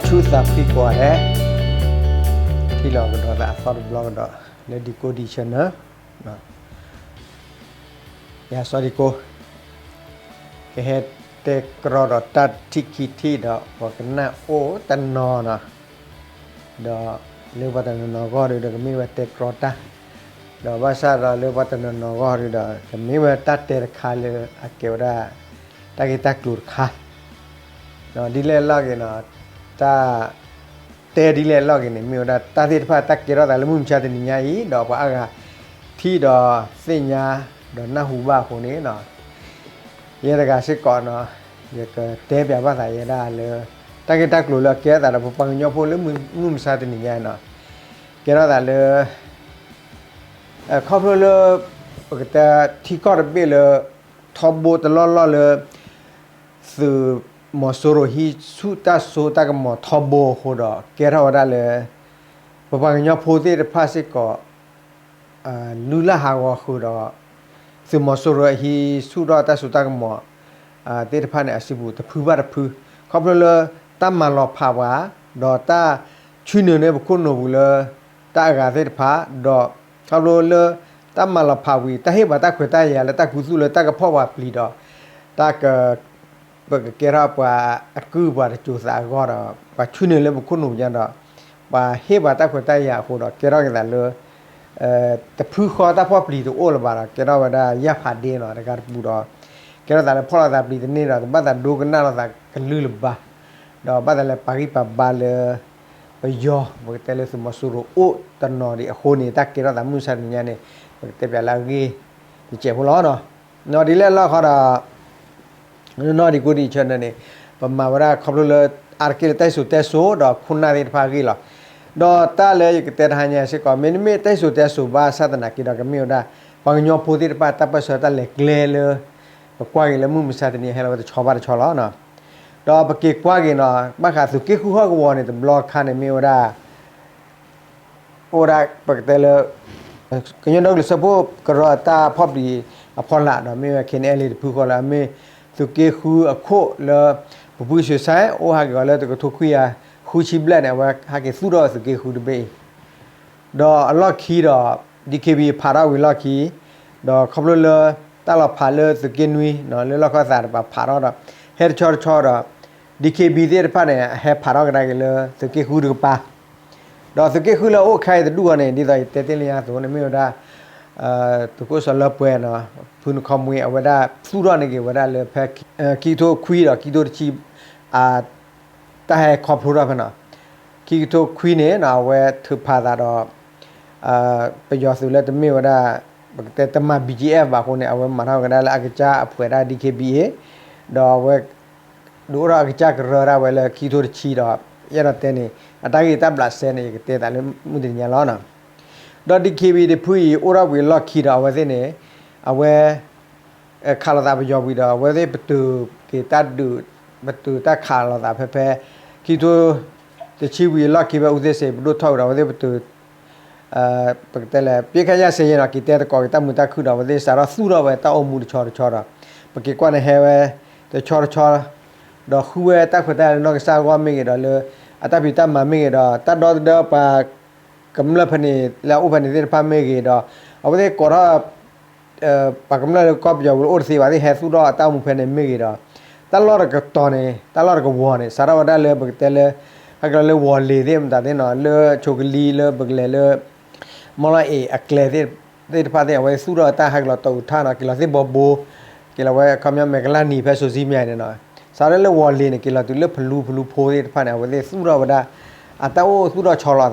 ဆူသးဖှံကိးဂၤဒဲး, ထံၣ်လိာ်ကဒီးသးအသီတဘျီကဒီး လၢ Decoding Channel ယၤစီၤဒံကိ, ကဟဲတဲကြီဒီးတၢ်ထံၣ်ခံထံၣ်ဒီး ပှၤကနၣ်အိၣ်တနီၤနီၤ, ဒီးလၢပှၤတနီၤနီၤအဂီၢ်ဒီးကမ့ၢ်ဝဲတဲကြီတၢ်, ဒီးဘၣ်ဆၣ်ဒီးလၢပှၤတနီၤနီၤအဂီၢ်ဒီး ကမ့ၢ်ဝဲတၢ်တဲတခါလၢအကဲဝဲဒၣ် တၢ်ဂ့ၢ်တၢ်ကျိၤတခါ ဒ်လဲၣ်လီၢ်က့ၤနီၤ, တၢ် တဲဒ်လဲၣ်လီၢ်က့ၤန့ၣ် မ့ၢ်ဝဲဒၣ်တၢ်သ့ၣ်တဖၣ် တၢ်ကဲထီၣ်သးလၢမုၢ်မဆါတနံၤညါအံၤ ဒီးပှၤအါဂၤထံၣ်ဒီးသ့ၣ်ညါ ဒီးနၢ်ဟူဘၣ်အဃိန့ၣ်, ယဲတဂၤစ့ၢ်ကီးနီၤ, ယကတဲပၠးဘၣ်သးယဲဒၣ်လၢ တၢ်ဂ့ၢ်တၢ်ကျိၤလၢအကဲထီၣ်သးဒီးပပှၤကညီဖိလၢမုၢ်မဆါတနံၤညါနီၤ, ကဲထီၣ်သးလၢ ခီဖျိလၢ ပကတဲထံကီၢ်တဘ့ၣ်လၢ ထီဘိတလီၢ်လီၢ်လၢ သုးမီၤစိရိၤဟံးဆူၣ်တၢ်စိတၢ်ကမီၤထီဘိအဃိဒီး ကဲထီၣ်ဝဲဒၣ်လၢ ပပှၤကညီဖိသ့ၣ်တဖၣ်စ့ၢ်ကီး လုၢ်လၢ်ဟးဂီၤဃုာ်ဒီး သုးမီၤစိရိၤအဟံးဆူၣ်ထီၣ်တၢ်စိတၢ်ကမီၤ သ့ၣ်တဖၣ်န့ၣ် အစုပူၤတဖုဘၣ်တဖု, ခီဖျိလၢ တၢ်မၤလီၤဖးပှၤ ဒီးတၢ်ဆှၢနုာ်န့ၢ်ပခိၣ်နူာ်ပူၤလၢ တၢ်အဂၤသ့ၣ်တဖၣ် ဒီးခီဖျိလၢ တၢ်မၤလီၤဖးဝံၤ တၢ်ဟ့ၣ်ပှၤတၢ်ခွဲးတၢ်ယာ်လၢတၢ်ခူသူၣ်လၢတၢ်ကဖီၣ်ပှၤပျံၤဒီး တၢ်က ပကကဲထီၣ်ပှၤအကုၢ်ပှၤတစိၤသးအဂီၢ်ဒီး ပှၤဆှၢနုာ်လၢပခိၣ်နူာ်ပူၤညါဒီး ပှၤဟ့ၣ်ပှၤတၢ်ခွဲးတၢ်ယာ်အဃိဒီး ကဲထီၣ်က့ၤသးလၢ တဖုဃီတၢ်ဖီၣ်ပျံၤတအိၣ်လၢၤဘၣ်ဒီး ကဲထီၣ်ဝဲဒၣ်ယၢ်ဖးဒ့နီၤ တဂၤတပူၤဒီး ကဲထီၣ်သးလၢဖီၣ်လိာ်သးပျံၤတန့ၢ်ဒီး တဘၣ်သးဒိကနၣ်လိာ်သးကလုၢ်လၢၤဘၣ်, ဒီးဘၣ်သးလၢပာ်ဂံၢ်ပာ်ဘါလၢ ပယီၤ ပကတဲလၢသုးမီၤစိရိၤအိၣ်တနီၤဒံးအဃိန့ၣ် တၢ်ကဲထီၣ်သးမုၢ်မဆါတနံၤညါန့ၣ် ပကတဲပၠးလၢအဂ့ၢ်တစဲးဖိလီၤ. နီၤဒ်လဲၣ်လီၢ်ခီဒီး နီၢ်နီၢ်ဒံးကိးဒံးဆၢနၢၤန့ၣ် ပမၤဝဲဒၣ်ခီဖျိလၢ အါတက့ၢ်လၢတၢ်စံၣ်စိၤတဲစိၤဒီးခိၣ်နၢ်သ့ၣ်တဖၣ်အဂ့ၢ်လီၤ. ဒီးတၢ်လၢယကတဲတဟါညါစ့ၢ်ကီး မ့တမ့ၢ်တၢ်စံၣ်စိၤတဲစိၤဘၣ်ဆၣ်သနာ်က့ဒီး ကမ့ၢ်ဝဲဒၣ် ပှၤကညီဖိသ့ၣ်တဖၣ်တၢ်ပၢၢ်ဆၢတၢ်လဲၤကျဲလၢ ပကွၢ်က့ၤလၢမုၢ်မဆါတနံၤဟဲလီၤဝဲတဆီဘၣ်တဆီလီၤ. ဒီးပက့ၤကွၢ်က့ၤနီၤ ဘၣ်ဃးသုးက့ဃုဟီၣ်ကဝီၤန့ၣ် တဘျီခါန့ၣ်မ့ၢ်ဝဲဒၣ် အိၣ်ဒၣ်ပကတဲလၢ ကညီဒီကလုာ်စၢဖှိၣ်ကရၢအတၢ်ဖီၣ်ပျံၤအဖီလာ်ဒီး မ့ၢ်ဝဲ KNLA တဖုဃီလၢအမ့ၢ် သုးက့ဃုအခိၣ်လၢ ပူၤပူၤဆံးဆံး အိၣ်ဟးက့ၤအီၤလၢတကထိခွံကယၤဃုဆံဘျဲၣ်န့ၣ် အဝဲဟဲက့ၤသူၣ်ထီၣ်ဝဲသုးက့ဃုတဘ့ၣ်အံၤ ဒီးအလီၢ်ခံဒီး DKBA ဖးထီၣ်ဝံၤလီၢ်ခံ ဒီးခီဖျိလၢ တၢ်လီၤဖးလၢသုးက့နွံ လၢလီၢ်ခၢၣ်သးတပၤဖးထီၣ်ဒီး ဟဲတဆီတဆီဒီး DKBA သ့ၣ်တဖၣ်န့ၣ် ဟဲဖးထီၣ်ကဒါက့ၤလၢသုးက့ဃုတကပၤ ဒီးသုးက့ဃုလၢအအိၣ်ခဲအံၤတဒူၣ်အံၤန့ၣ် ဒ်သိးယတဲသ့ၣ်လၢညါအသိးန့ၣ် မ့ၢ်ဝဲဒၣ် သုးခိၣ်စီၤလၢပှဲၤနီၤ ဖုနခီမွ့ အဝဲဒၣ်သူၣ်ထီၣ်န့ၢ်က့ၤဝဲဒၣ်လၢဖဲ ခံကထိခွံဒီးခံကထိတဆံ တၢ်ဟဲခီဖျိထီၣ်ဖဲနီၤ ခံကထိခွံန့ၣ် အဝဲထုးဖးသးဒီး ပယီၤသုးလၢတမ့ၢ်ဝဲဒၣ် ပကတဲတမၤ BGF ဘၣ်အဃိန့ၣ် အဝဲမၤထီၣ်ကဒါလၢအကစၢ်အဖှဲးဒၣ် DKBA ဒီးအဝဲ ဒုးအိၣ်ထီၣ်အကစၢ်ကရၢဒၣ်ဝဲလၢခံကထိတဆံဒီး ယအဲၣ်ဒိးတဲန့ၣ် အတၢ်ဂ့ၢ်တၢ်ဘျးစဲန့ၣ် ယကတဲသးလၢမုၢ်တနံၤညါလီၤ. ဒီး DKBA တဖုအံၤ အိၣ်ထီၣ်ဝံၤအလီၢ်ခံဒီး အဝဲသ့ၣ်န့ၣ် အဝဲ ခးလိာ်သးပယီၤဝံၤဒီး အဝဲသ့ၣ်ပတုာ်က့ၤတၢ်ဒုး ပတုာ်တၢ်ခးလိာ်သးဖဲဖဲ ခံကထိတဆံဝံၤအလီၢ်ခံဖဲ အူသ့စ့း ပဒိၣ်ထီၣ်ဝံၤဒီး အဝဲသ့ၣ်ပတုာ် ပကတဲလဲၣ် ပစ်ခတ်ရပ်စဲရေးနီၤ က့ၤတဲသကိးက့ၤတၢ်မုာ်တၢ်ခုၣ်ဒီး အဝဲသ့ၣ်စးထီၣ်သူၣ်ထီၣ်ဝဲတၢ်အိၣ်မူတဆီတဆီဒီး ပက့ၤကွၢ်န့ၣ်ဟဲဝဲ တဆီတဆီ ဒီးဃုဝဲတၢ်ခွဲးတၢ်ယာ်လၢနီၢ်ကစၢ်အဂီၢ်မ့ၢ်ဂ့ၤဒီးလၢ အတၢ်ဖံးတၢ်မၤမ့ၢ်ဂ့ၤဒီး တၢ်ဒီသဒၢပှၤ ကမျၢၢ်ဖဲန့ၣ် လၢအအိၣ်ဖဲန့ၣ်သ့ၣ်တဖၣ်မ့ၢ်ဂ့ၤဒီး အဝဲသ့ၣ်ကိးထီၣ် ပှၤကမျၢၢ်လၢကီၢ်ပယီၤပူၤလၢအိၣ်တသ့ဘၣ်သ့ၣ် ဟဲသူၣ်ထီၣ်အတၢ်အိၣ်မူဖဲန့ၣ်မ့ၢ်ဂ့ၤဒီး တၢ်လီၢ်တကတီၤန့ၣ် တၢ်လီၢ်တကဝီၤန့ၣ် စးထီၣ်ဝဲဒၣ်လၢပကတဲလၢ ဟဲက့ၤလီၤလၢဝီၤလ့ၤသ့ၣ်မတၤသ့ၣ်နီၤ လၢဆိကလံလၢပကလဲၤလၢ မီလီအ့ၣ်အကျဲသ့ၣ်တဖၣ်သ့ၣ် အဝဲသူၣ်ထီၣ်တၢ်ဟဲက့ၤလီၤတၢ်အူထၣ်နီၤ က့ၤလီၤသ့ၣ်ဘီဘိ က့ၤလီၤဝဲခီပညီမဲာ်ကလၢ်နံၤဖဲစိၤစံမၠဲန့ၣ်နီၤ စးထီၣ်လၢဝီၤလ့ၤန့ၣ် က့ၤလီၤတုၤလၢဖလူဖလူဖိသ့ၣ်တဖၣ်န့ၣ် အဝဲသ့ၣ်သူၣ်ထီၣ်ဝဲဒၣ် အတၢ်အိၣ်သူၣ်ထီၣ်ဆီ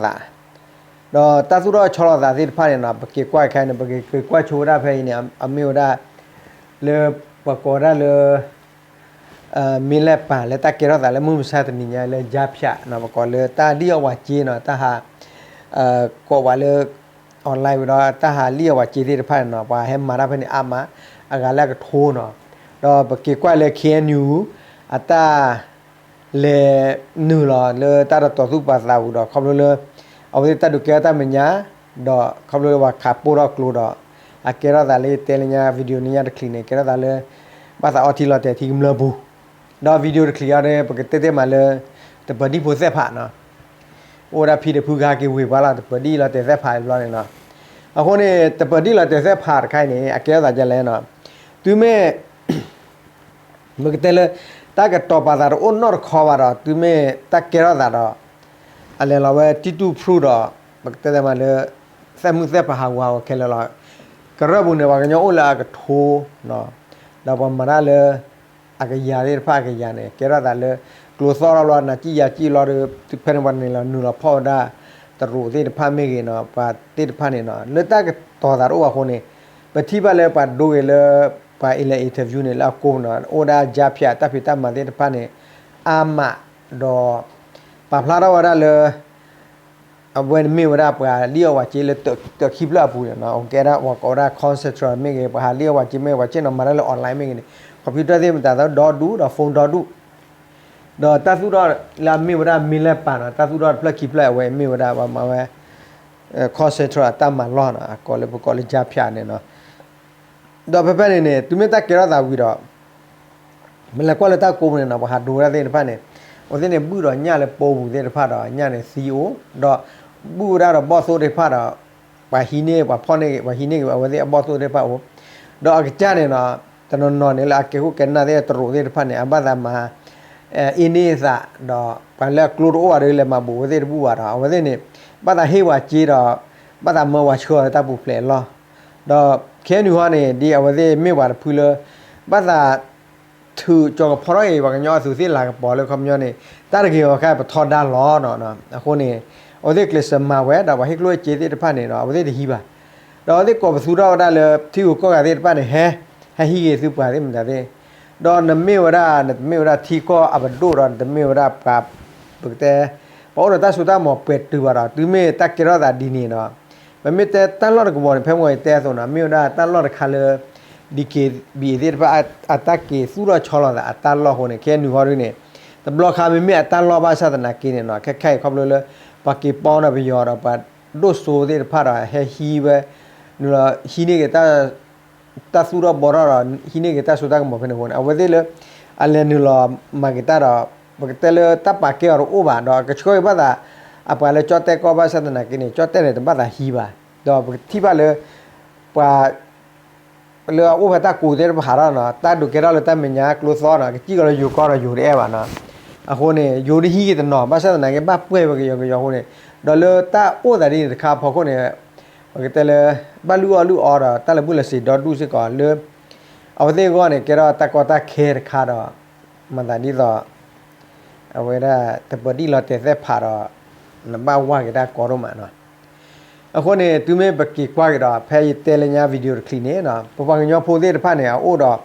လီၤသး ဒီးတၢ်သူၣ်ထီၣ်ဆီလီၤသးသ့ၣ်တဖၣ်န့ၣ်နီၤ ပက့ၤကွၢ်ခဲအံၤန့ၣ် ပက့ၤကွၢ်ဆိဝဲဒၣ်ဖဲအံၤန့ၣ် အမ့ၢ်ဝဲဒၣ် လၢပှၤကိးဝဲဒၣ်လၢ မ့ၢ်လဲၣ်ပၢ်လၢတၢ်ကဲထီၣ်သးလၢမုၢ်မဆါတနံၤညါလၢ ကြားဖြတ် နီၤ ပကိးလၢတၢ်လံၣ်အီၣ်ဝးက့နီၤ တၢ်ဟး ကိးဝဲလၢ online ဝံၤဒီး တၢ်ဟးလံၣ်အီၣ်ဝးက့သ့ၣ်တဖၣ်န့ၣ်နီၤ ပှၤဟဲမၤတၢ်ဖဲန့ၣ်အါမး အဂၤလၢအကထိနီၤ ဒီးပက့ၤကွၢ်လၢ KNU အတၢ် လဲၤနုာ်လီၤလၢတၢ်တတီၤသူၣ်ပာ်သးဝံၤဒီး ခီဖျိလၢ အဝဲသ့ၣ်တၢ်ဒုးကဲထီၣ်တၢ်မဲာ်ညါ ဒီးခီဖျိလၢပှၤခးပိၢ်ထီၣ်ကျိဒီး အကဲထီၣ်သးလၢယတဲလၢညါ video န့ၣ်ညါတချံးန့ၣ် ကဲထီၣ်သးလၢ ဘၣ်သးအီထံလီၤတဲာ်ထံကမျၢၢ်ပူၤ ဒီး video တချံးအံၤဒီး ပကတဲတ့ၢ်မးလၢ တပၢၤဒံၣ်ဖိသ့ၣ်ဖးနီၤ, အိၣ်ဝဲဒၣ်ဖံဒီးဖုဂၤက့ၤဝ့ၤပှၤလီၤ တပၢၤဒံၣ်လီၤတဲာ်သ့ၣ်ဖးဘျီန့ၣ်နီၤ. အဃိန့ၣ် တပၢၤဒံၣ်လီၤတဲာ်သ့ၣ်ဖးတခါအံၤန့ၣ် အကဲထီၣ်သးဒ်လဲၣ်နီၤ, တုၤမ့ၢ် ပကတဲလၢ တၢ်ကတီၤပာ်သးတအိၣ်နီတခီဘၣ်ဒီး တုၤမ့ၢ်တၢ်ကဲထီၣ်သးဒီး အလဲၤလီၤဝဲတံတူၢ်ဖရူဒီး ပကတဲသးမးလၢ သဲးမုၢ်သဲးဖးဟးဂူာ်ဟးဂီၤခဲလၢာ်လီၤ. ကရၢၢ်ပူၤန့ၣ် ပှၤကညီအိၣ်လၢအကထိ ဒီးပှၤမၤတၢ်လၢ အကယၤသ့ၣ်တဖၣ်အကယၤန့ၣ် ကဲထီၣ်သးလၢ ကျိသီၣ်ထီၣ်ဘျီ နၤစံၣ်ယၤစံၣ်လီၤဒီး ဖဲန့ၣ်ပှၤန့ၣ်လီၤ နုာ်လီၤဖီၣ်ဝဲဒၣ် တရူးသ့ၣ်တဖၣ်မ့ၢ်ဂ့ၤနီၤ ပှၤသ့ၣ်တဖၣ်န့ၣ်နီၤ လၢတၢ်ကတီၤသးတအိၣ်ဘၣ်အဃိန့ၣ် ပထံၣ်ဘၣ်လၢပှၤဒိဂ့ၤလၢ ပှၤအ့လဲၤ interview န့ၣ် လၢအကိးနီၤ အိၣ်ဒၣ် ကြားဖြတ် တၢ်ဖံးတၢ်မၤသ့ၣ်တဖၣ်န့ၣ် အါမး ဒီး ပာ်ဖျါထီၣ်ဝဲဒၣ်လၢ အဝဲန့ၣ်မ့ၢ်ဝဲဒၣ်ပှၤလံၣ်အီၣ်ဝးက့လၢတၢ်ခံဖျၢၣ်အပူၤန့ၣ်နီၤ ကဲဒၣ်ပှၤကိးဝဲဒၣ် call center မ့ၢ်ဂ့ၤ ပှၤဟးလံၣ်အီၣ်ဝးက့မ့ၢ်ဂ့ၤ ပှၤဆ့ၣ်နီၤမၤတၢ်လၢ online မ့ၢ်ဂ့ၤန့ၣ် computer သ့ၣ်မတၤသီဒီဒူၣ်ဒီး phone ဒီဒူၣ် ဒီးတၢ်သူၣ်ထီၣ်လၢအမ့ၢ်ဝဲဒၣ် မ့ၢ်လၢပာ်နီၤ တၢ်သူၣ်ထီၣ်တဖျၢၣ်ခံဖျၢၣ်အဝဲမ့ၢ်ဝဲဒၣ်ပှၤမၤဝဲ call center အတၢ်မၤလီၢ်နီၤ အကိးလၢပကိးလၢ ကြားဖြတ် န့ၣ်နီၤ ဒီးဖဲဖဲန့ၣ်န့ၣ် တုၤမ့ၢ်တၢ်ကဲထီၣ်သးဝံၤဒီး မ့ၢ်လဲၤကွၢ်လၢတၢ်ကိးပူၤန့ၣ်နီၤ ပှၤဟးဒိဝဲဒၣ်သ့ၣ်တဖၣ်န့ၣ် အဝဲသ့ၣ်န့ၣ် ဘုၣ်ဒီးညၣ်လၢပိာ်ပူၤသ့ၣ်တဖၣ်ဒီး ညၣ်န့ၣ်သံအိၣ် ဒီးဘုၣ်ဝဲဒၣ်ဒီးဘီၣ်သိၣ်သ့ၣ်တဖၣ်ဒီး ပှၤဟံးန့ၢ် ပှၤဖီၣ်န့ၢ် ပှၤဟံးန့ၢ်က့ၤအဝဲသ့ၣ်အဘီၣ်သိၣ်သ့ၣ်တဖၣ်အိၣ် ဒီးအကစၢ်န့ၣ်နီၤ တနီၤနီၤန့ၣ်လၢအကဲခိၣ်ကဲနၢ်သ့ၣ်တရူးသ့ၣ်တဖၣ်န့ၣ် အဘၣ်သးမၤ အ့န့ၢ်သး ဒီးပှၤလၢအကျိတအိၣ်ဘၣ်ဒီးလဲၤမၤဘူးအဝဲသ့ၣ်တဘူၣ်ဘၣ်ဒီး အဝဲသ့ၣ်န့ၣ် ဘၣ်သးဟ့ၣ်ဝးက့ဒီး ဘၣ်သးမၢဝးဆှၢအီၤလၢတၢ်ပူၤဖျဲးအလီၢ် ဒီးခဲအံၤနုၤဟီန့ၣ် ဒ်အဝဲသ့ၣ်မ့ၢ်ပှၤတဖုလၢ ဘၣ်သး ထုးကၠီၤကဖီထီၣ်အံၤ ပှၤကညီအသုးသ့ၣ်လၤကပီၤလၢခီပညီန့ၣ် တၢ်တဂ့ၤအီၤခါပထီဒါလီၤနီၤ အဃိန့ၣ် အဝဲသ့ၣ်ကျဲးစၢးမၤဝဲ ဒီးပှၤဟ့ၣ်ကျိၣ်ဟ့ၣ်စ့သ့ၣ်တဖၣ်န့ၣ်ဒီး အဝဲသ့ၣ်တဟံးဘၣ် ဒီးအဝဲသ့ၣ်ကိးပသူထီၣ်ဝဲဒၣ်လၢ ထံဂုၤကီၢ်ဂၤသ့ၣ်တဖၣ်န့ၣ် ဟဲ ဟဲဟံးက့ၤသုပှၤသ့ၣ်မတၤသ့ၣ် ဒီးနမ့ၢ်ဝဲဒၣ် နတမ့ၢ်ဝဲဒၣ်ထံကီၢ်အပဒိၣ်ဒီး နတမ့ၢ်ဝဲဒၣ်ပှၤ ပကတဲ ပှၤအိၣ်ဒီးတၢ်စိတၢ်ကမီၤပှဲၤတုၤဘၣ်ဒီး တုၤမ့ၢ်တၢ်ကဲထီၣ်သးဒ်န့ၣ်ဒီး ပမ့ၢ်တဲတၢ်လီၢ်တကဝီၤန့ၣ် ဖဲမ့ၢ်ယတဲအသိးနီၤ မ့ၢ်ဝဲဒၣ်တၢ်လီၢ်တခါလၢ ဒီက့ဘံၣ်သ့ၣ်တဖၣ် အတၢ်က့ၤသူၣ်ထီၣ်ဆီလီၤသးအတၢ်လီၢ်အဃိန့ၣ် ခဲအံၤနုၤဟီဒ်န့ၣ် တဘျီခါမ့မ့ၢ်အတၢ်လီၢ်ဘၣ်ဆၣ်သနာ်က့န့ၣ်နီၤ ခဲခါအံၤခီဖျိလၢ ပှၤက့ၤပီဒီးပယီၤဒီး ပှၤဒိၣ်စိသ့ၣ်တဖၣ်ဒီး ဟဲဟံးဝဲ နုာ်လီၤဟံးန့ၢ်က့ၤ တၢ်သူၣ်ထီၣ်ဘှီထီၣ်ဒီး ဟံးန့ၢ်က့ၤတၢ်စိတၢ်ကမီၤဖဲန့ၣ်အဃိန့ၣ် အဝဲသ့ၣ်လၢ အလဲၤနုာ်လီၤမၤက့ၤတၢ်ဒီး ပကတဲလၢတၢ်ပာ်ကဲအီၤတအိၣ်ဘၣ် ဒီးကဆှၢက့ၤဘၣ်သး အပှၤလၢကၠီၣ်တဲၣ်ကီၢ်ဘၣ်ဆၣ်သနာ်က့န့ၣ် ကၠီၣ်တဲၣ်န့ၣ် တဘၣ်သးဟံးဘၣ် ဒီးပကထံၣ်ဘၣ်လၢ ပှၤ လၢအအိၣ်ဖဲတၢ်ကိးသ့ၣ်တဖၣ်ဟးထီၣ်နီၤ တၢ်ဒုးကဲထီၣ်လၢတၢ်မဲာ်ညါကျိသီနီၤ ကစံၣ်ကီးလၢယိၤကီၢ်ဒီးယိၤတအဲၣ်ဘၣ်နီၤ အဃိန့ၣ် ယိၤတဟံးက့ၤတနီၤ ဘၣ်ဆၣ်သနာ်က့ ဘၣ်ပှဲၤဝဲကယီကယီအဃိန့ၣ် ဒီးလၢတၢ်အိၣ်သးဒ်န့ၣ်တခါအဖီခိၣ်န့ၣ် ပကတဲလၢ ဘၣ်လုၢ်အီၣ်လုၢ်အီဒီး တၢ်လၢာ်ဘူၣ်လၢာ်စ့ၤဒီဒူၣ်စ့ၢ်ကီးလၢ အဝဲသ့ၣ်အဂီၢ်န့ၣ် ကဲထီၣ်တၢ်ကီတၢ်ခဲတခါဒီး မၤသးဒ်သိး အဝဲဒၣ်တပၢၤဒံၣ်လီၤတဲာ်သဲးဖးဒီး နဘၣ်ဝၢ်က့ၤတၢ်ကီဒိၣ်မးနီၤ အဃိန့ၣ် တုၤမ့ၢ်ပက့ၤကွၢ်က့ၤဒီး ဖဲယတဲလၢညါ video တချံးန့ၣ် ပပှၤကညီဖိသ့ၣ်တဖၣ်န့ၣ် အအိၣ်ဒီး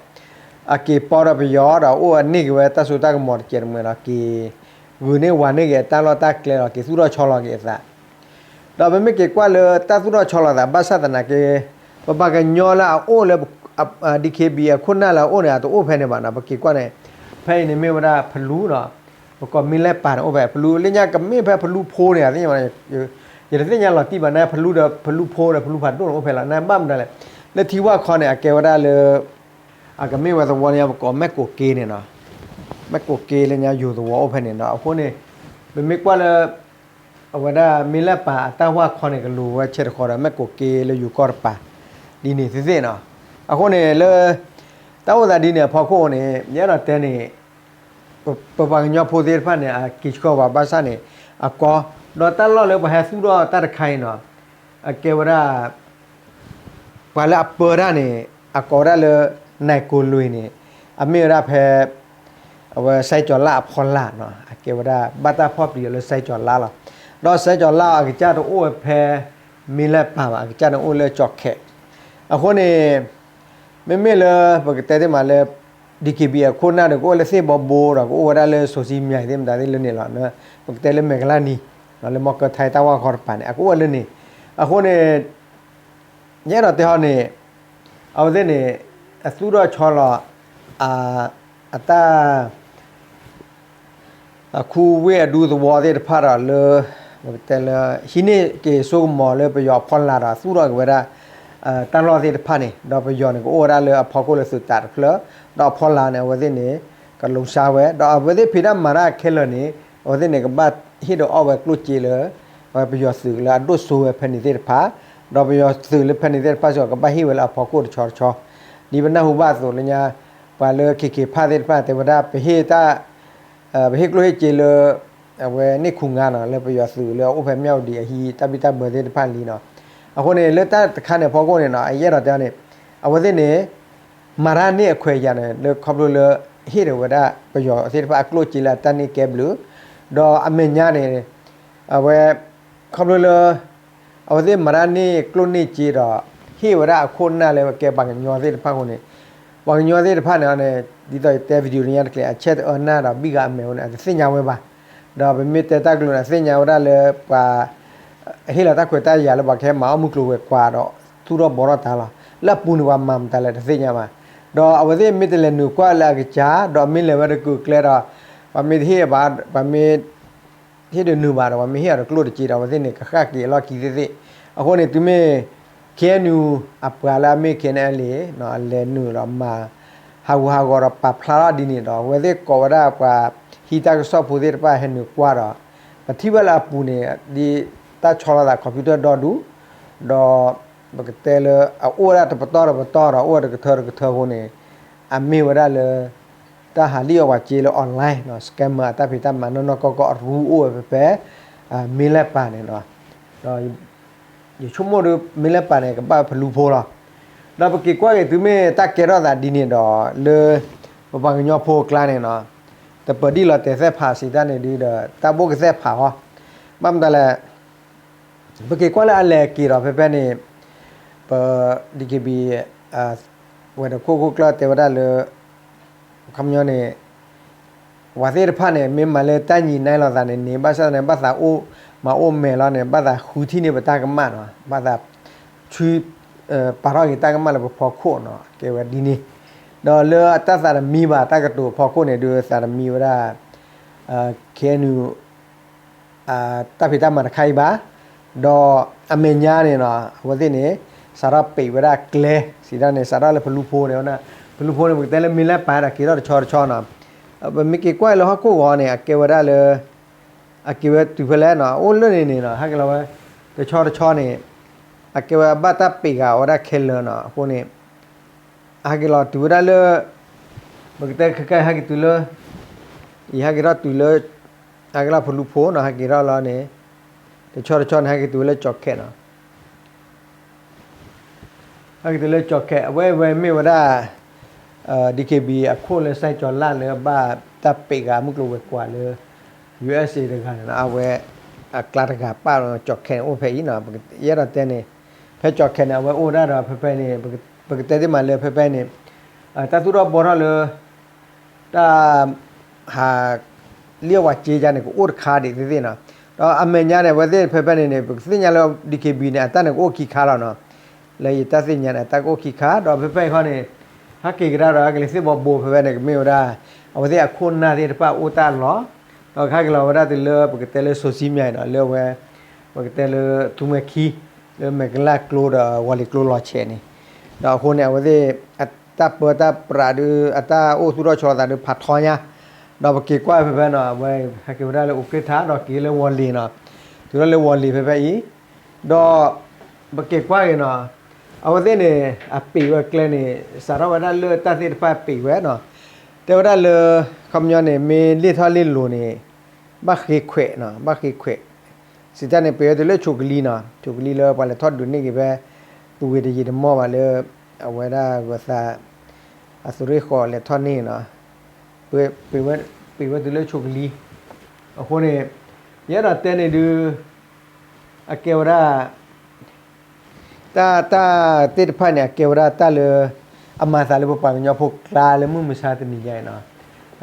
အက့ၤပီဒီးပယီၤဒီး အအိၣ်အန့ၢ်က့ၤဝဲတၢ်စိတၢ်ကမီၤတကဲးတမှဲၤဒီး က့ၤဂုာ်န့ၢ်ဝၤန့ၢ်က့ၤအတၢ်လီၢ်တၢ်ကျဲဒီး က့ၤသူၣ်ထီၣ်ဆီလီၤက့ၤအသး ဒီးပမ့ၢ်က့ၤကွၢ်လၢတၢ်သူၣ်ထီၣ်ဆီလီၤသးဘၣ်ဆၣ်သနာ်က့ ပပှၤကညီလၢအအိၣ်လၢ DKBA အခိၣ်နၢ်လၢအအိၣ်န့ၣ် အတအိၣ်ဖဲန့ၣ်ဘၣ်နီၤ ပက့ၤကွၢ်န့ၣ် ဖဲအံၤန့ၣ်မ့ၢ်ဝဲဒၣ်ဖလူဒီး ပကိးမ့ၢ်လဲၣ်ပာ်န့ၣ်အိၣ်ဖဲဖလူ လၢညါကမ့ၢ်ဖဲဖလူဖိန့ၣ် ယတသ့ၣ်ညါလီၤတံၢ်ဘၣ် နဖလူဒီးဖလူဖိဒီးဖလူဖးဒိၣ်န့ၣ်အိၣ်ဖဲလီၤ နဘၣ်မတၤလဲၣ် လၢထံဝၢ်ခီန့ၣ် အကဲဝဲဒၣ်လၢ အကမ့ၢ်ဝဲသဝီန့ၣ် ပကိးမဲၢ်ကိးက့န့ၣ်နီၤ မဲၢ်ကိးက့လၢညါယိၤသဝီအိၣ်ဖဲန့ၣ်နီၤ အဃိန့ၣ် ပမ့ၢ်ကွၢ်လၢ အဝဲဒၣ်မ့ၢ်လဲၣ်ပာ်အတၢ်ဝၢ်ခီန့ၣ် ကလိၤဝဲဆဲးတခီဒီး မဲၢ်ကိးက့လၢယိၤကီၢ်တပၤ ဒ်န့ၣ်သ့ၣ်သ့ၣ်နီၤ အဃိန့ၣ်လၢ တၢ်အိၣ်သးဒ်န့ၣ်အဖီခိၣ်န့ၣ် ယအဲၣ်ဒိးတဲန့ၣ် ပပှၤကညီဖိသ့ၣ်တဖၣ်န့ၣ် အက့ၤဆှၢပှၤဘၣ်ဆၣ်န့ၣ် အကီ ဒီးတၢ်လီၢ်လၢပှၤဟဲသူၣ်ထီၣ်တၢ်တခါအံၤနီၤ အကဲဝဲဒၣ် ပှၤလၢအပၢတၢ်န့ၣ် အကိးဝဲဒၣ်လၢ နၢ်ကိၣ်လွံၢ်န့ၣ် အမ့ၢ်ဝဲဒၣ်ဖဲ အဝဲစဲကၠီၤလါအဖီလာ်နီၤ အကဲဝဲဒၣ် ဘၣ်တၢ်ဖီၣ်ပျံၤအီၤလၢစဲကၠီၤလါလီၤ. ဒီးစဲကၠီၤလါအကစၢ်တအိၣ်ဝဲဖဲ မ့ၢ်လဲၣ်ပာ်ဘၣ် အကစၢ်န့ၣ်အိၣ်လၢကၠီၤခဲး အဃိန့ၣ် မ့မ့ၢ်လၢပကတဲသ့ၣ်မးလၢ DKBA အခိၣ်နၢ်ဒီး ကအိၣ်လၢသ့ၣ်ဘီဘိဒီး ကအိၣ်ဝဲဒၣ်လၢစိၤစံမၠဲးသ့ၣ်မတၤသ့ၣ် လၢန့ၣ်လီၤ. ပကတဲလၢမဲာ်ကလၢ်နံၤ လၢမီၢ်ကၢထါတၢ်ဝၢ်ခီတပၤန့ၣ် အကအိၣ်ဝဲလၢန့ၣ် အဃိန့ၣ် ယအဲၣ်ဒိးတဲဟီန့ၣ် အဝဲသ့ၣ်န့ၣ် အသူၣ်ထီၣ်ဆီလီၤ အတၢ် အခူဝ့ၢ်အဒူသဝီသ့ၣ်တဖၣ်ဒီးလၢ ပကတဲလၢ ဟံးန့ၢ်က့ၤစိကမီၤလၢပယီၤအဖီလာ်ဒီး သူၣ်ထီၣ်က့ၤဝဲဒၣ် တၢ်လီၢ်သ့ၣ်တဖၣ်န့ၣ် ဒီးပယီၤန့ၣ် ကအိၣ်ဝဲဒၣ်လၢအဖီခိၣ်လၢသုးတးတဖျၢၣ် ဒီးအဖီလာ်န့ၣ် အဝဲသ့ၣ်န့ၣ် ကလူၤဆါဝဲ ဒီးအဝဲသ့ၣ်ဖံးတၢ်မၤတၢ်ခဲလၢာ်န့ၣ် အဝဲသ့ၣ်န့ၣ် ကဘၣ်ဟ့ၣ်ဒီးအီၣ်ဝဲကျိၣ်စ့လၢ အဝဲပယီၤသုးလၢအဒိၣ်စိဝဲဖဲန့ၣ်သ့ၣ်တဖၣ်, ဒီးပယီၤသုးလၢဖဲန့ၣ်သ့ၣ်တဖၣ်စ့ၢ်ကီး ကဘၣ်ဟ့ၣ်ဝဲလၢအဖီခိၣ်တဆီတဆီ, ဒ်ပနၢ်ဟူဘၣ်အသိးလၢညါ ပှၤလၢ KK Park သ့ၣ်တဖၣ်တဲဝဲဒၣ် ပဟ့ၣ်တၢ် ပဟ့ၣ်ကျိၣ်ဟ့ၣ်စ့လၢ အဝဲန့ၣ်ခူငါနီၤ လၢပယီၤသုးလၢအအိၣ်ဖဲမၠၣ်ဝတံၤအဟံး တၢ်ဘံၣ်တၢ်ဘၢသ့ၣ်တဖၣ်လံနီၤ. အဃိန့ၣ် လၢတၢ်တခါန့ၣ်အဖီခိၣ်န့ၣ်နီၤ အယအဲၣ်ဒိးတဲန့ၣ် အဝဲသ့ၣ်န့ၣ် မၤတၢ်န့ၢ်အခွဲးယာ်န့ၣ် လၢခီဖျိလၢ ဟ့ၣ်ဒၣ်ဝဲဒၣ်ပယီၤသ့ၣ်တဖၣ်အကျိၣ်စ့လၢအတၢ်န့ၢ်ကဲဘျုး, ဒီးအမဲာ်ညါန့ၣ် အဝဲ ခီဖျိလၢ အဝဲသ့ၣ်မၤတၢ်န့ၢ်ကျိၣ်န့ၢ်စ့ဒီး ဟ့ၣ်ဝဲဒၣ်အခိၣ်အနၢ်လၢကဲပှၤကညီသ့ၣ်တဖၣ်အဃိန့ၣ် ပှၤကညီသ့ၣ်တဖၣ်န့ၣ်န့ၣ် ဒ်သိးယတဲ video လၢညါတကျဲၤ အဆဲးတအၢနၢ်ဒီးဘံၣ်ဂၤအမဲာ်အိၣ်န့ၣ် အတသ့ၣ်ညါဝဲဘၣ်. ဒီးပမ့ၢ်တဲတၢ်ကလုၢ်န့ၣ် အသ့ၣ်ညါဝဲဒၣ်လၢပှၤ ဟ့ၣ်လီၤတၢ်ခွဲးတၢ်ယာ်လၢပှၤကဟဲမၤအီၣ်မုၢ်ကျိၤဝဲၤကွာ်ဒီး သူၣ်ထီၣ်ဘှီထီၣ်တၢ်လီၤ. လၢအပူၤန့ၣ်ပှၤမၤမတၤလဲၣ်တသ့ၣ်ညါဘၣ်. ဒီးအဝဲသ့ၣ်မ့ၢ်တလဲၤနုာ်ကွၢ်လၢအကစၢ် ဒီးမ့ၢ်လဲၤဝဲတကုာ်ကျဲဒီး ပှၤမ့ၢ်တဟ့ၣ်ဘၣ် ပှၤမ့ၢ် ဟ့ၣ်ဒုးနုာ်ဘၣ်ဒီး ပှၤမ့ၢ်ဟ့ၣ်အီၤတကျိၣ်တစ့ဒီး အဝဲသ့ၣ်န့ၣ် ကဃၣ်က့ၤအလီၢ်ခံသ့ၣ်သ့ၣ်. အဃိန့ၣ် တုၤမ့ၢ် KNU အပှၤလၢအမ့ၢ် KNLA အလဲၤနုာ်ဒီးမၤ ဟးဂူာ်ဟးဂီၤဒီးပာ်ဖျါထီၣ်ဒ်န့ၣ်ဒီး အဝဲသ့ၣ်ကိးဝဲဒၣ်ပှၤဟံးတၢ်ကစီၣ်ဖိသ့ၣ်တဖၣ်ဟဲနုာ်ကွၢ်ဒီး ပထံၣ်ဘၣ်လၢအပူၤန့ၣ် ဒ်တၢ်ဆီလီၤသး computer ဒီဒူၣ် ဒီး ပကတဲလၢအအိၣ်ဝဲဒၣ်တပတီၢ်တပတီၢ်ဒီး အိၣ်ဝဲတကထၢတကထၢအဃိန့ၣ် အမ့ၢ်ဝဲဒၣ်လၢ တၢ်ဟးလံၣ်အီၣ်ပှၤစ့လၢ online နီၤ scammer အတၢ်ဖံးတၢ်မၤနီၢ်နီၢ်ကီၢ်ကီၢ်အရူအိၣ်ဝဲဖဲဖဲ မ့လၢပၢ်န့ၣ်နီၤ. ဒီး ယဆိကမိၣ်ဒီး မ့လၢပၢ်န့ၣ် ကဘၣ်ဖလူဖိလီၤ. ဒီးပက့ၤကွၢ်က့ၤ တုၤမ့ၢ်တၢ်ကဲထီၣ်သးဒ်န့ၣ်ဒီး လၢ ပပှၤကညီဖိအကျါန့ၣ်နီၤ တပၢၤဒံၣ်လီၤတဲာ်သဲၣ်ဖးစံးတၢ်န့ၣ်ဒုးဒီး တၢ်ဘိၣ်ကသဲၣ်ဖးဃီ ဘၣ်မတၤလဲၣ် ပက့ၤကွၢ်လၢအလဲၤက့ၤဒီးဖဲဖဲန့ၣ် ပ DKB ဝဲၤဒၢးခိၣ်ခိၣ်ကျၢၢ်တဲဝဲဒၣ်လၢ ခီပညီန့ၣ် ပှၤသ့ၣ်တဖၣ်န့ၣ် မ့ၢ်မၤလၢတၢ်ညံးနါလိာ်သးန့ၣ်န့ၣ် ဘၣ်ဆၣ်န့ၣ် ဘၣ်သးအိၣ်မၤအိၣ်မဲာ်လီၤန့ၣ် ဘၣ်သးဃုထံၣ်န့ၢ်ပတၢ်ကမၣ်နီၤ ဘၣ်သး ဆူ ပာ်ထီၣ်က့ၤတၢ်ကမၣ်လၢပဖီခိၣ်နီၤ ကဲဝဲဒ်န့ၣ်. ဒီးလၢတၢ်သးတမံဘၣ် တၢ်ကတိၤဖီခိၣ်န့ၣ် ဒုးသးတမံဝဲဒၣ် KNU တၢ်ဖံးတၢ်မၤတခါအံၤဘၣ်. ဒီးအမဲာ်ညါန့ၣ်နီၤ အဝဲသ့ၣ်န့ၣ် စးထီၣ်ပံးဝဲဒၣ်ကျဲ စံးတၢ်န့ၣ် စးထီၣ်လၢဖလူဖိန့ၣ် ဖလူဖိန့ၣ် ပကတဲလၢမ့လၢပၢ်ဒီးက့ၤထီၣ်တဆီတဆီနီၤ. ပမ့ၢ်က့ၤကွၢ်လၢဟီၣ်ခိၣ်ဂီၤန့ၣ် အကဲဝဲဒၣ်လၢ အက့ၤဝဲတုၤဖဲလဲၣ်နီၤ အိၣ်လၢန့ၣ်န့ၣ်နီၤ ဟဲက့ၤလီၤဝဲ တဆီတဆီန့ၣ် အကဲဝဲအဘၣ်တၢ်ပံးဂၤဝဲဒၣ်ခဲလၢာ်နီၤ အဃိန့ၣ် ဟဲက့ၤလီၤတုၤဝဲဒၣ်လၢ ပကတဲခဲကဲဟဲက့ၤတုၤလၢ အံၤဟဲက့ၤထီၣ်တုၤလၢ ဟဲက့ၤလီၤဖလူဖိနီၤ ဟဲက့ၤထီၣ်လီၤန့ၣ် တဆီတဆီန့ၣ် ဟဲက့ၤတုၤဝဲလၢကၠီၤခဲးနီၤ ဟဲက့ၤတုၤလၢကၠီၤခဲး အဝဲဝဲမ့ၢ်ဝဲဒၣ် DKB အခိၣ်လၢစဲကၠီၤလၢ်လၢဘၣ်တၢ်ပံးဂၤမုၢ်ကျိၤဝဲၤကွာ်လၢ ယူအက်စ်အေ တဂၤန့ၣ်နီၤ အဝဲ အကျါတဂၤပၣ်လီၤ ကၠီၤခဲးန့ၣ်အိၣ်ဖဲအံၤနီၤ ယအဲၣ်ဒိးတဲန့ၣ် ဖဲကၠီၤခဲးန့ၣ် အဝဲအိၣ်ဝဲဒၣ်ဒီးဖဲဖဲန့ၣ် ပကတဲသ့မးလၢဖဲဖဲန့ၣ် တၢ်သူၣ်ထီၣ်ဘှီထီၣ်လၢ တၢ် ဟး လံၣ်အီၣ်ဝဲစ့ယါန့ၣ် ကအိၣ်တခါဒံးသ့ၣ်သ့ၣ်နီၤ ဒီးအမဲာ်ညါန့ၣ် အဝဲသ့ၣ်ဖဲဖဲန့ၣ်န့ၣ် ပကသ့ၣ်ညါလၢ DKB န့ၣ် အတၢ်န့ၣ်ကအိၣ်ခံခါလီၤနီၤ လၢယတၢ်သ့ၣ်ညါန့ၣ် အတၢ်ကအိၣ်ခံခါ ဒီးဖဲဖဲအံၤခီန့ၣ် ဟဲက့ၤကဒါဒီး ဟဲက့ၤလၢသ့ၣ်ဘီဘိဖဲဖဲန့ၣ် ကမ့ၢ်ဝဲဒၣ် အဝဲသ့ၣ်အခိၣ်နၢ်သ့ၣ်တဖၣ်အိၣ်တၢ်လီၢ် ဒီးကဟဲက့ၤလီၤဝဲဒၣ်တုၤလၢပကတဲလၢ social media နီၤ လၢအဝဲ ပကတဲလၢသူမှဲခံ လၢမဲာ်ကလၢ်ကျိဒီးဝီၤလ့ၤကျိလီၤဆဲးန့ၣ် ဒီးအဃိန့ၣ် အဝဲသ့ၣ် အတၢ်ပၢတၢ်ပြးဒုး အတၢ်အိၣ်သူၣ်ထီၣ်ဆီလီၤသးဒုးဖးထီညါ ဒီးပက့ၤကွၢ်ဖဲဖဲနီၤ အဝဲဟဲက့ၤဝဲဒၣ်လၢအိၣ်က့ၣ်ထါ ဒီးက့ၤလၢဝီၤလ့ၤနီၤ တုၤလီၤလၢဝီၤလ့ၤဖဲဖဲအံၤ ဒီး ပက့ၤကွၢ်က့ၤနီၤ အဝဲသ့ၣ်န့ၣ် အပံးဝဲကျဲန့ၣ် စးထီၣ်ဝဲဒၣ်လၢတၢ်သ့ၣ်တဖၣ်ပံးဝဲနီၤ တဲဝဲဒၣ်လၢ ခီပညီန့ၣ် မ့ၢ်လ့ၣ်ထီၣ်လ့ၣ်လိၤန့ၣ် ဘၣ်ဃ့ခွဲးနီၤ ဘၣ်ဃ့ခွဲး စံးတၢ်န့ၣ် ပံးဝဲတုၤလၢဆိးကလံနီၤ ဆိးကလံလၢပှၤလဲၤထီၣ်ဒုးန့ၢ်က့ၤဖဲ ပုၢ်ဝ့ၤတယံာ်တမီၢ်ဘၣ်လၢ အဝဲဒၣ်ဂီၤသး အသုးရ့ၣ်ဃီးလဲၤထီၣ်န့ၢ်နီၤ ပံးဝဲ ပံးဝဲတုၤလၢဆိးကလံ အဃိန့ၣ် ယအဲၣ်ဒိးတဲန့ၣ်ဒုး အကဲဝဲဒၣ် တၢ် တၢ်သ့ၣ်တဖၣ်န့ၣ် အကဲဝဲဒၣ်တၢ်လၢ အမၤသးလၢပပှၤကညီဖိကျါလၢမုၢ်မဆါတနံၤညါအံၤနီၤ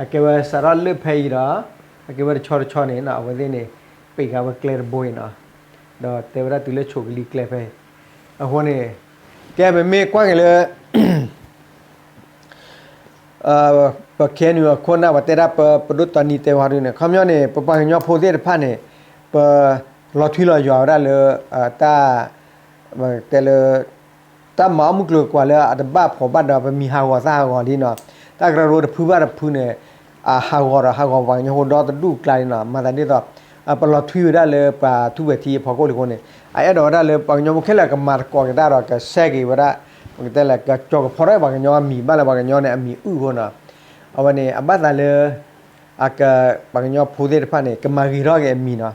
အကဲဝဲစးထီၣ်လၢဖဲအံၤဒီး အကဲဝဲတဆီတဆီန့ၣ်နီၤ အဝဲသ့ၣ်န့ၣ် ပံးဃာ်ဝဲကျဲတဘိအံၤနီၤ ဒီးတဲဝဲဒၣ်တုၤလၢဆိးကလံကျဲဖဲအံၤ အဃိန့ၣ် ကဲပမ့ၢ်ကွၢ်က့ၤလၢ ပ KNU အခိၣ်နၢ် ပှၤတဲဒၣ်ပ ပဒိၣ်တီနံတဲဝဲဒၣ်န့ၣ် ခီပညီန့ၣ် ပပှၤကညီဖိသ့ၣ်တဖၣ်န့ၣ် ပ လီၤထွံလီၤယွၤဝဲဒၣ်လၢ တၢ် ပတဲလၢ တၢ်မၤအီၣ်မုၢ်ကျိၤဝဲၤကွာ်လၢအတဘၣ်ဖှီၣ်ဘၣ်ဒီး ပမံၤဟးဂီၤသၣ်ဟးဂီၤလံနီၤ တၢ်ကရၢကရိတဖုဘၣ်တဖုန့ၣ် အဟးဂီၤဒီးဟးဂီၤပှၤကညီဖိဒီတဒူၣ်အကျါန့ၣ်နီၤ, မၤသးဒ်သိး ပလီၤထွံဝဲဒၣ်လၢပှၤထူၣ်ဖျဲးထံအဖီခိၣ်လံအဃိန့ၣ် အအဲၣ်ဒိးဝဲဒၣ်လၢပှၤကညီဖိခဲလၢာ်ကမၤသကိးက့ၤတၢ်ဒီး ကစဲက့ၤဝဲဒၣ် ပကတဲလၢ ကကၠီၤကဖီထီၣ်ပှၤကညီအမံၤ ဘၣ်လၢပှၤကညီန့ၣ်အမံၤအုၣ်အဃိနီၤ, အဝဲန့ၣ် အဘၣ်သးလၢ အက ပှၤကညီဖိသ့ၣ်တဖၣ်န့ၣ် ကမၤဂ့ၤထီၣ်က့ၤအမံၤနီၤ,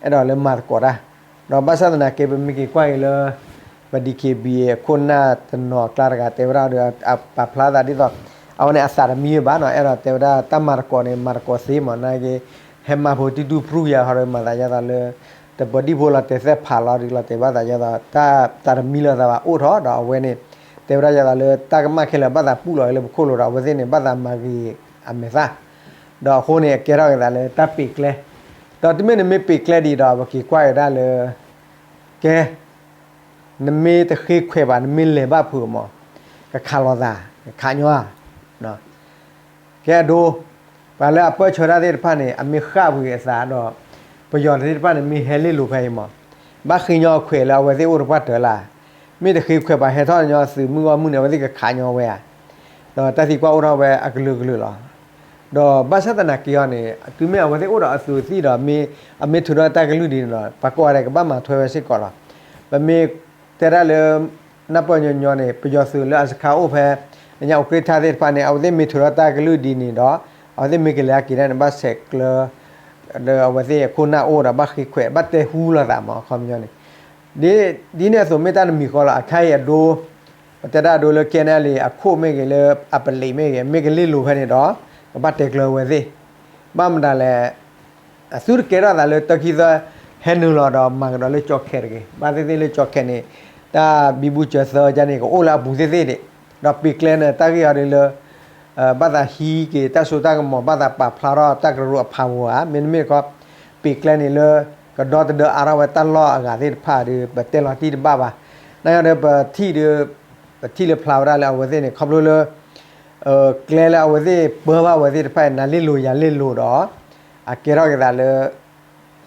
အဲၣ်ဒိးလၢမၤသကိးတၢ်, ဒီးဘၣ်ဆၣ်သနာ်က့ ပမ့ၢ်က့ၤကွၢ်က့ၤလၢ ပ DKBA အခိၣ်နၢ်တနီၤအကျါတဂၤတဲဝဲဒၣ်ဒီး အပာ်ဖျါသးဒ်သိး အဝဲန့ၣ်အသးတမံဘၣ်နီၤ, အဲၣ်ဒိးတဲဝဲဒၣ်တၢ်မၤသကိးန့ၣ် မၤသကိးသ့မး နာ်က့ ဟဲမၤဖိတုၤတုၤဖြူယၤဟီဒီး မၤသးဒ်သိးလၢ တပဒံၣ်ဖိလီၤတဲာ်သဲၣ်ဖးလီၤဒ်လီၤတဲာ်ဘၣ်သးဒ်သိး တၢ်သးတမံလၢသးဘၣ်အိၣ်ထီၣ်ဒီး အဝဲန့ၣ် တဲဝဲဒၣ်ဒ်သိးလၢတၢ်ကမၣ်ခဲလၢာ်ဘၣ်သးပူၣ်လီၤလၢပခိၣ်လိၤဒီး အဝဲသ့ၣ်န့ၣ် ဘၣ်သးမၤဂ့ၤအမဲာ်သၣ် ဒီးအဃိန့ၣ် အကဲထီၣ်က့ၤသးလၢတၢ်ပ့ၤကျဲ, ဒီးတုၤမ့ၢ်နမ့ၢ်ပ့ၤကျဲဒံးဒီး ပက့ၤကွၢ်က့ၤဒၣ်လၢ ကဲ နမ့ၢ်တဃ့ခွဲးဘၣ် နမ့ၢ်လဲၤဘၣ်ဖုးမး ကခးလိာ်သး ကခးညီဧါ, ကဲအဒိ ပှၤလၢအပၢၢ်ဆၢတၢ်သ့ၣ်တဖၣ်န့ၣ် အမ့ၢ်ဃၣ်ဝံၤအသးဒီး ပယီၤသ့ၣ်တဖၣ်န့ၣ် မ့ၢ်ဟဲလ့လိာ်ဖဲအံၤမး ဘၣ်ဃ့ညီအခွဲးလၢအဝဲသ့ၣ်အိၣ်တပှၢ်တၢၢ်လၢ်, မ့ၢ်တဃ့ခွဲးဘၣ်ဟဲထီၣ်ညီသုးမုၢ်ဂီၢ်မုၢ်န့ၣ် အဝဲသ့ၣ်ကခးညီဝဲဧါ, ဒီးတၢ်သံကွၢ်အိၣ်ထီၣ်ဝဲအကလုာ်ကလုာ်လီၤ. ဒီးဘၣ်ဆၣ်သနာ်က့အီၤန့ၣ် တုၤမ့ၢ်အဝဲသ့ၣ်အိၣ်ဒီးအသုးအသံၣ်ဒီး မ့ၢ်အမ့ၢ်ထုးထီၣ်တၢ်ကလုၢ်ဒ်န့ၣ်ဒီး ပှၤကိးဂၤဒဲးကဘၣ်မၤထွဲဝဲစ့ၢ်ကီးလီၤ. ပမ့ၢ်တဲဒၣ်လၢ နၢ်ပၢၢ်ညီညီန့ၣ် ပယီၤသုးလၢအစခါအိၣ်ဖဲ လၢညါအိၣ်ကြ့ၢ်ထါသ့ၣ်တဖၣ်န့ၣ် အဝဲသ့ၣ်မ့ၢ်ထုးထီၣ်တၢ်ကလုၢ်ဒ်န့ၣ်ဒီး အဝဲသ့ၣ်မ့ၢ်ကလဲၤအက့ၤဒၣ်န့ၣ် ဘၣ်ဆဲးကျၢ ဒီးအဝဲသ့ၣ်အခိၣ်နၢ်အိၣ်ဒီးဘၣ်ဃ့ခွဲး ဘၣ်တဲဟူလိာ်သးမး အခီပညီန့ၣ် ဒ်န့ၣ်အသိးမ့ၢ်တၢ်တမံၤဃီလီၤ. အခါအံၤအဒိ ပတဲဒၣ်အဒိလၢ KNLA အခိၣ်မ့ၢ်ဂ့ၤ လၢအပလံးမ့ၢ်ဂ့ၤ မ့ၢ်ကလ့လိာ်ဖဲန့ၣ်ဒီး ကဘၣ်တဲကျၢၤဝဲသ့ၣ် ဘၣ်မတၤလဲၣ် အသုတကဲထီၣ်သးလၢတၢ်ခံသၢ ဟဲနုာ်လီၤဒီးမၤကဒီးလၢကၠီခဲတဂ့ၤ. ဘၣ်သ့ၣ်သ့ၣ်လၢကၠီခဲန့ၣ် တၢ်ဘံဘူစၢၤသၢကန့ၣ် ကအိၣ်လၢအပူၤသ့ၣ်သ့ၣ်ဒံး ဒီးပ့ၤကျဲန့ၣ် တၢ်ဂ့ၢ်အီၤဒ်လၢ ဘၣ်သးဟံးက့ၤတၢ်စိတၢ်ကမီၤ ဘၣ်သးပာ်ဖျါထီၣ်တၢ်ကရၢကရိအဖးဂီၤဧါ, မ့တမ့ၢ်တခီ ပ့ၤကျဲန့ၣ်လၢ ကဒီသဒၢအါထီၣ်ဝဲတၢ်လီၢ်အဂၤသ့ၣ်တဖၣ်ဒီး ပတဲလီၤတံၢ်တဘၣ်ဘၣ်. နာ်က့ဒီး ပထံၣ်ဒီး ပထံၣ်လၢဖျါဝဲဒၣ်လၢအဝဲသ့ၣ်န့ၣ် ခီဖျိလၢ ကျဲလၢအဝဲသ့ၣ်ပၢဘၣ်ဝဲသ့ၣ်တဖၣ် နၤလ့လိာ်ယၤလ့လိာ်ဒီး အကဲထီၣ်က့ၤသးလၢ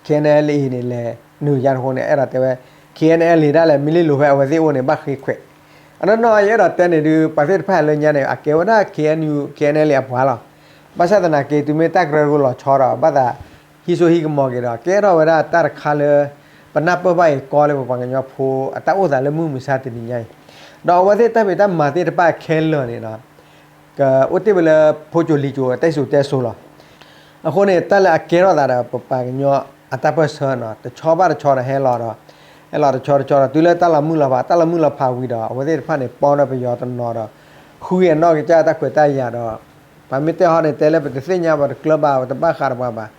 KNLA န့ၣ် လဲၤနုာ်ယါတဃိန့ၣ် အဲၣ်ဒိးတဲဝဲ KNLA ဒၣ်လဲာ် မ့ၢ်လ့လိာ်ဖဲအဝဲသ့ၣ်အိၣ်န့ၣ် ဘၣ်ဃ့ခွဲး. အနီၢ်နီၢ် ယအဲၣ်ဒိးတဲန့ၣ်ဒုး ပှၤသ့ၣ်တဖၣ်လၢညါန့ၣ် အကဲဝဲဒၣ် KNU KNLA အပှၤလီၤ. ဘၣ်ဆၣ်သနာ်က့ တုၤမ့ၢ်တၢ်ကရၢကရိလီၤဆီဒီး ဘၣ်သးဟံးစိဟံးကမီၤက့ၤဒီး ကဲထီၣ်ဝဲဒၣ်တၢ်တခါလၢ ပနၢ်ပၢၢ်ဘၣ်အံၤကီလၢပပှၤကညီဖိ အတၢ်အိၣ်သးလၢမုၢ်မဆါတနံၤညါအံၤ, ဒီးအဝဲသ့ၣ်တၢ်ဖံးတၢ်မၤသ့ၣ်တဖၣ်ခဲလၢာ်န့ၣ်ဒီး ကအိၣ်တ့ၢ်ဝဲလၢဖိစိၤလံၤစိၤအတၢ်စံၣ်စိၤတဲစိၤလီၤ. အဃိန့ၣ် တၢ်လၢအကဲထီၣ်သးဒီးပပှၤကညီအတၢ်ပၢၢ်ဆၢနီၤ တဆီဘၣ်တဆီဒီးဟဲလီၤဒီး ဟဲလီၤတဆီတဆီဒီး တုၤလၢတၢ်လီၤမုၢ်လီၤဖး တၢ်လီၤမုၢ်လီၤဖးဝံၤဒီး အဝဲသ့ၣ်တဖၣ်န့ၣ် ပီဒီးပယီၤတနီၤဒီး ဃုက့ၤအနီၢ်ကစၢ်တၢ်ခွဲးတၢ်ယာ်ဒီး ပှၤမ့ၢ်တဲဟီန့ၣ် တဲလၢပတသ့ၣ်ညါ ပတကျၢၤဘၣ် ပတဘၣ်ဃးဒီးပှၤဘၣ်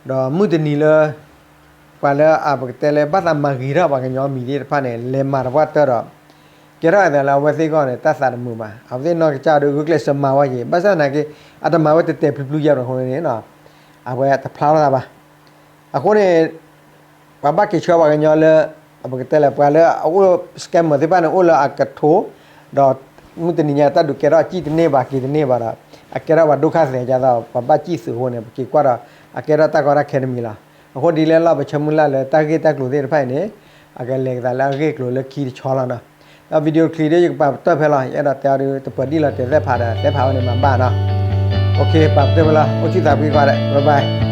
ဒီးမုၢ်တနံၤလၢ ပှၤလၢအပကတဲလၢဘၣ်သးမၤဂ့ၤထီၣ်ပှၤကညီမံၤသ့ၣ်တဖၣ်န့ၣ် လဲၤမၤတပှၢ်တၢၢ်ဒီး ကဲထီၣ်အသးလၢအဝဲသ့ၣ်ဂီၢ်န့ၣ် တၢ်သးတမုာ်ဘၣ်. အဝဲသ့ၣ်နီၢ်ကစၢ်ဒီးဂုာ်ကျဲးစၢးမၤဝဲက့ၤ ဘၣ်ဆၣ်သနာ်က့ အတမၤဝဲတဲာ်တဲာ်ဖျုးဖျုးယါဘၣ်အဃိန့ၣ် အဝဲတဖျါထီၣ်သးဘၣ်. အဃိန့ၣ် ပှၤဘၣ်က့ၤဆှၢပှၤကညီလၢ ပကတဲလၢပှၤလၢအအိၣ် scammer သ့ၣ်တဖၣ်န့ၣ် အိၣ်လၢအကထိ ဒီးမုၢ်တနံၤညါတၢ်ဒုးကဲထီၣ်အစံၣ်တန့ၢ်ဘၣ်က့ၤတန့ၢ်ဘၣ်ဒီး အကဲထီၣ်ပှၤဒိၣ်ခါသဲးဒ်သိး ပှၤဘၣ်စံၣ်သုးအဃိန့ၣ် ပက့ၤကွၢ်ဒီး အကဲထီၣ်တၢ်ကီတၢ်ခဲတမံၤလီၤ. အဃိဒ်လဲၣ်လီၤ ပဆၢမုၢ်လၢ်လၢတၢ်ဂ့ၢ်တၢ်ကျိၤသ့ၣ်တဖၣ်အံၤန့ၣ် အကလဲၤကသးလၢအဂ့ၢ်ကျိၤလၢခံတဆီလီၤနီၤ. ဒီး video clip ဒီးယကပာ်ပတၢၢ်ဖဲလီၤ ယအဲၣ်ဒိးတဲအီၤဒီး တပှၤဒံၣ်လီၤတဲာ်သဲၣ်ဖးဒီး သဲၣ်ဖးဝဲန့ၣ်မၤဘၣ်နီၤ. ပာ်ပတၢၢ်ဖဲလီၤ အိၣ်ဆူၣ်သးကွံကွၢ်ဒီး bye bye.